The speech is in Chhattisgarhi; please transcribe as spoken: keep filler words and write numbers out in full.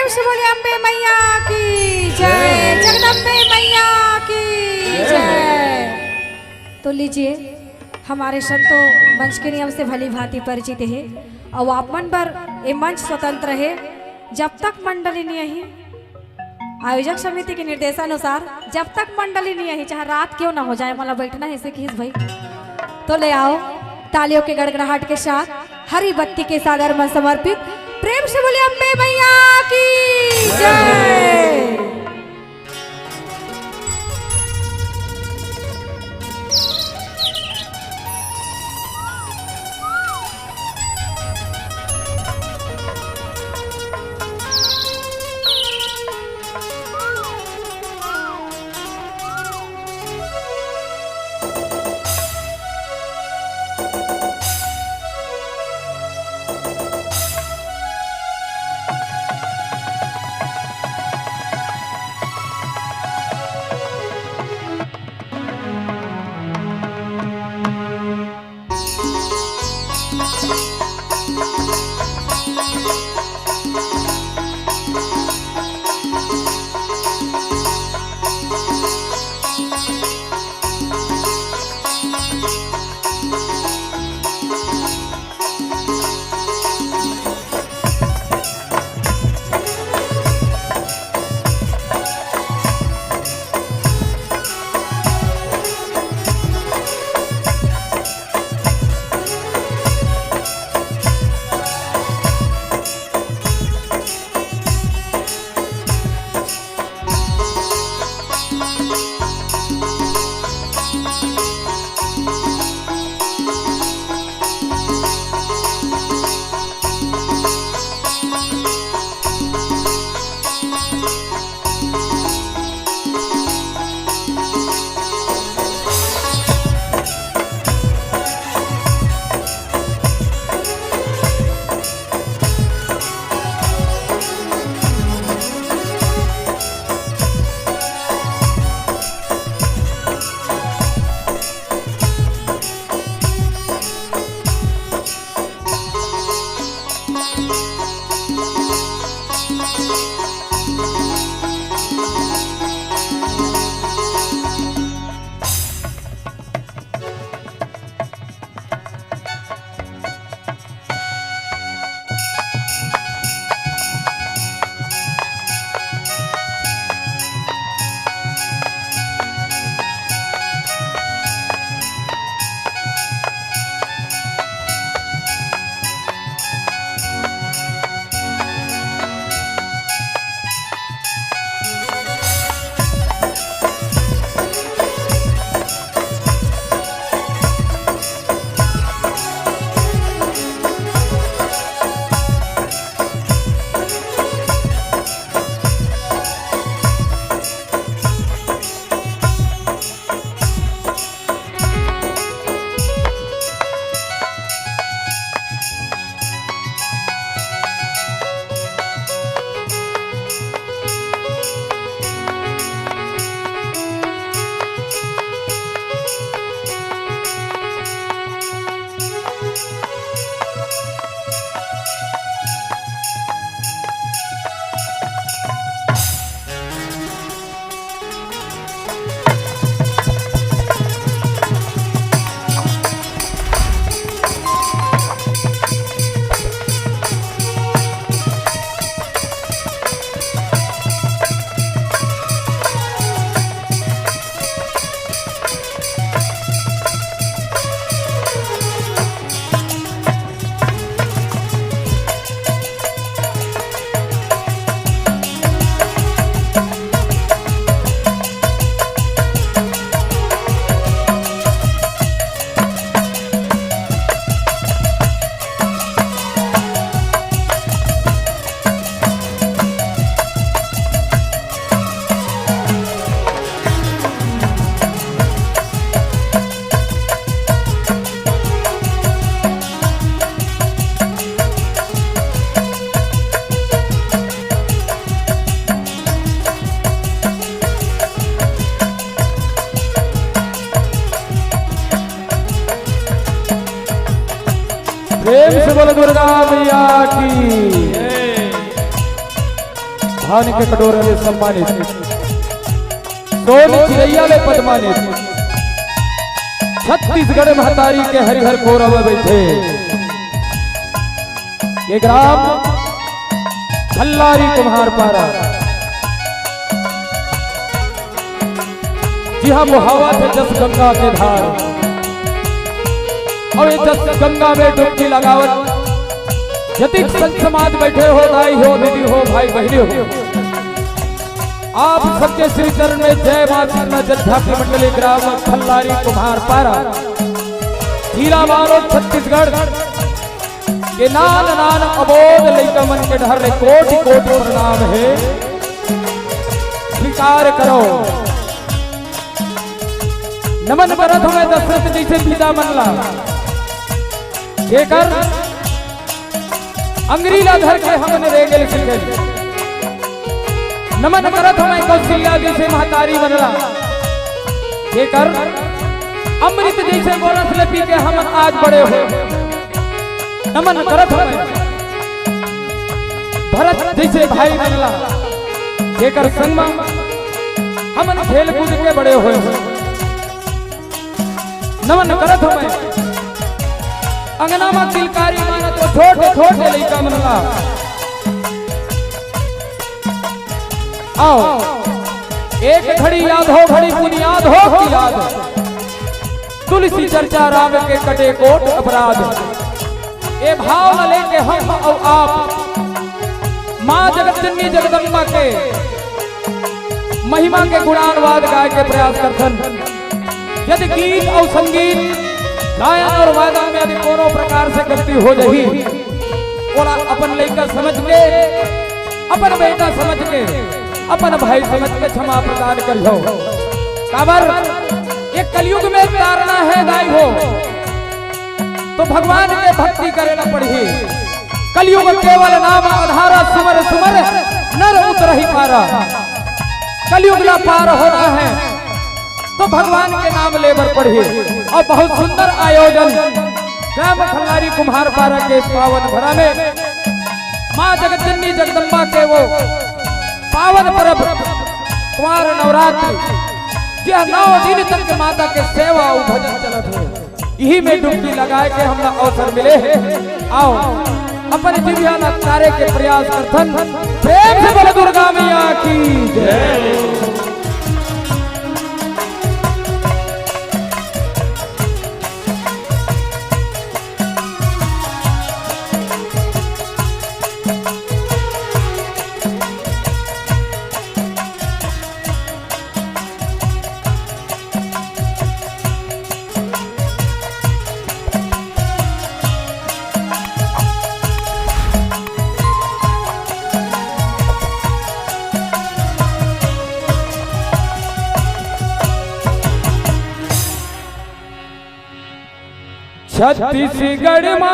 प्रेम से बोलिए अम्बे मैया की जय, जगदम्बे मैया की जय। तो लीजिए, हमारे संतों मंच के नियम से भली भांति परिचित हे, अउ आप मन बर ये मंच स्वतंत्र हे। जब तक मंडली नहीं आही, आयोजक समिति के निर्देशानुसार जब तक मंडली नहीं आही, चाहे रात क्यों ना हो जाए, मोला बैठना हे, ऐसे किहिस भाई। तो ले आओ, तालियों के गड़गड़ाहट के साथ हरी बत्ती के साथ अर्पण समर्पित। प्रेम से बोलिए अम्बे मैया की जय। प्रेम से बोलो दुर्गा मैया की। आन के कटोरा ले सम्मानित, सोन चिरैया ले पदमानित, छत्तीसगढ़ महतारी के हरिहर कोरा में बैठे ये ग्राम खल्लारी कुम्हार पारा, जिहां बोहावत हे जस गंगा के धार। अउ ये जस गंगा में डुबकी लगावत जतिक संत समाज बैठे हो, दाई हो, दीदी हो, भाई बहिनी हो, आप सबके श्री चरण में जय माँ सीता। जद्धा की मंडली ग्राम खल्लारी कुम्हार पारा, जिला बालोद, छत्तीसगढ़ के नान नान अबोध लइका मन के डहर ले कोटि कोटि प्रणाम हे। स्वीकार करो, नमन करत हवं मैं दशरथ जइसे पिता मन ला, जेकर अंगरी ला धर के हमन रेंगे ल सीखे। नमन करत हवं मैं कौशल्या जइसे महतारी मन ला, जेकर अमृत जइसे गोरस ले पी के हमन आज बड़े होय। नमन करत हवं मैं भरत जइसे भाई मन ला, जेकर संग म हमन खेल कूद के बड़े होय। नमन करत हवं मैं अंगना म किलकारी मारत वो छोटे छोटे लइका मन ला। आओ, एक घड़ी याद हो, घड़ी पुन याद हो कि याद, तुलसी चर्चा राम के कटे कोट अपराध। ए भाव ल लेके हम अउ आप माँ जगत जननी जगदम्बा के महिमा के गुणानुवाद गाय के प्रयास करथन। यदि गीत अउ संगीत, गायन अउ वादन में यदि कोनो प्रकार से गलती हो जाही, ओला अपन लइका समझ के, अपन बेटा समझ के, अपन भाई समझ के क्षमा प्रदान करिहो। काबर ये कलयुग में तारना हे दाई हो, तो भगवान के भक्ति करे ला पड़ही। कलयुग केवल नाम आधारा, सुमर सुमर नर उतरहि पारा। कलयुग ला पार होना हे तो भगवान के नाम ले बर पड़ही। अउ बहुत सुंदर आयोजन ग्राम खल्लारी कुम्हार पारा के पावन धरा में माँ जगत जननी जगदम्बा के वो पावन पर्व कुंवार नवरात्रि, जे नौ दिन तक के माता के सेवा अउ भजन चलत हे। इही में डुबकी लगाए के हमला अवसर मिले हे। आओ, अपन जिभिया ला तारे के प्रयास करथन। प्रेम से बोलो दुर्गा मैया की जय। छत्तीसगढ़ मा